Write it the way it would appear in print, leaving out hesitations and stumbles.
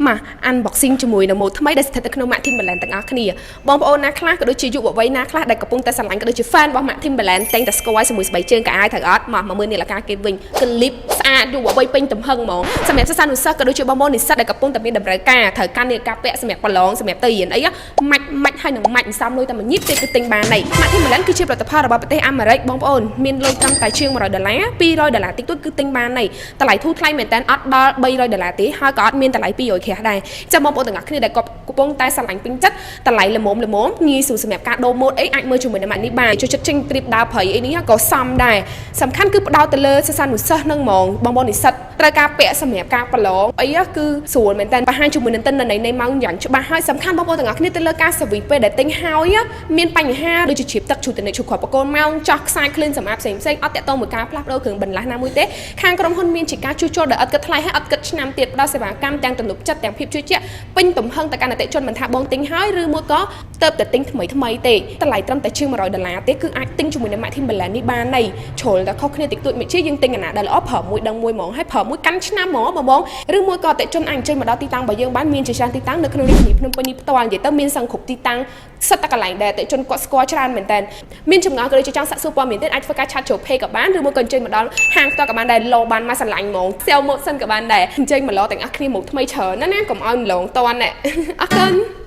មក unboxing ជាមួយនឹងម៉ូដថ្មីដែលស្ថិតនៅក្នុង ម៉ាក Timberland ទាំងអស់គ្នាបងប្អូនណាខ្លះក៏ដូចជាយុវវ័យណាខ្លះដែលកំពុងតែស្រឡាញ់ក៏ដូចជា fan របស់ ម៉ាក Timberland តែងតែស្គាល់ជាមួយស្បែកជើងកៅអៅត្រូវអត់មកមកមើលនាឡិកាគេវិញក្លីបស្អាតយុវវ័យពេញទំហឹងហ្មងសម្រាប់សិស្សានុសិស្សក៏ដូចជាបងប្អូននិស្សិតដែលកំពុងតែមានតម្រូវការត្រូវការនាឡិកាពាក់សម្រាប់ប្រឡងសម្រាប់ទៅរៀនអីម៉ាច់ម៉ាច់ហើយនឹងម៉ាច់សំលុយតែមួយញីបទេគឺទិញបានហើយ ម៉ាក Timberland គឺជាផលិតផលរបស់ប្រទេសអាមេរិកបងប្អូនមានលុយត្រឹមតែជាង100ដុល្លារ200ដុល្លារតិចតួចគឺទិញបានហើយតម្លៃធូរថ្លៃមែនតើអត់ដល់300ដុល្លារទេហើយក៏អត់មានតម្លៃ200ក្រាស់ដែរចាំបងប្អូនទាំងអស់គ្នាដែលគាត់កំពុងតែស្រឡាញ់ពេញចិត្តតម្លៃល្មមល្មមងាយស្រួលសម្រាប់ការដូរម៉ូដអីអាចមើលជាមួយនឹងម៉ាកនេះបានចូលចិត្តចេញ trip ដើរព្រៃអីនេះក៏សមដែរសំខាន់គឺផ្ដោតទៅលើសិស្សានុសិស្សនឹងហ្មងបងប្អូននិស្សិតត្រូវការពាក់សម្រាប់ការប្រឡងអីគឺស្រួលមែនតើបង្ហាញជាមួយនឹងទិន្នន័យនៃម៉ោងយ៉ាងច្បាស់ហើយសំខាន់បងប្អូនទាំងអស់គ្នាទៅលើការ service ពេលដែលទិញហើយមានបញ្ហាដូចជាជ្រាបទឹកជ្រុះទៅជ្រុះគ្រាប់បកគោលម៉ោងចោះខ្សែគ្លឿនសម្រាប់ផ្សេងផ្សេងអត់តាក់ទងមួយការផ្លាស់ប្ដូរគ្រឿងបន្លាស់ណាមួយទេខាងក្រុមហ៊ុនមានជាការជួសជុលដោយឥតគិតថ្លៃហើយឥតគិតឆ្នាំទៀតផ្ដល់សេវាកម្មទាំងទំនុកចិត្តទាំងភាពជឿជាក់ពេញទំហឹងទៅកាន់អតិថិជនមិនថាបងទិញហើយឬមួយក៏ទៅតែទិញថ្មីថ្មីទេតម្លៃត្រឹមតែជាង100ដុល្លារទេគឺអាចទិញជាមួយនឹង ម៉ាក Timberland នេះបានហើយជ្រុលតែខុសគ្នាតិចតួចមួយជាយើងទិញអាណាដែលល្អប្រើមួយដឹងមួយហ្មងហើយប្រើមួយកាន់ឆ្នាំហ្មងបងបងឬមួយក៏អតិថិជនអាចអញ្ជើញមកដល់ទីតាំងរបស់យើងបានមានជាច្រើនទីតាំងនៅក្នុងរាជធានីភ្នំពេញនេះផ្ទាល់និយាយទៅមានសឹងគ្រប់ទីតាំងសិតតែកន្លែងដែលអតិថិជនគាត់ស្គាល់ច្រើនមែនតើមានចម្ងល់ក៏ដូចជាចង់សាកសួរព័ត៌មានទៀតអាចធ្វើការ chat ចូល page ក៏បានឬមួយក៏អញ្ជើញមកដល់ហាងផ្ទាល់ក៏បានដែរលោបានមកស្រឡាញ់ហ្មង sale ម៉ូតសិនក៏បានដែរអញ្ជើញមកឡទាំងអស់គ្នាមកថ្មីច្រើនណាស់ណាកុំឲ្យម្លងតន់ណែអរគុណ។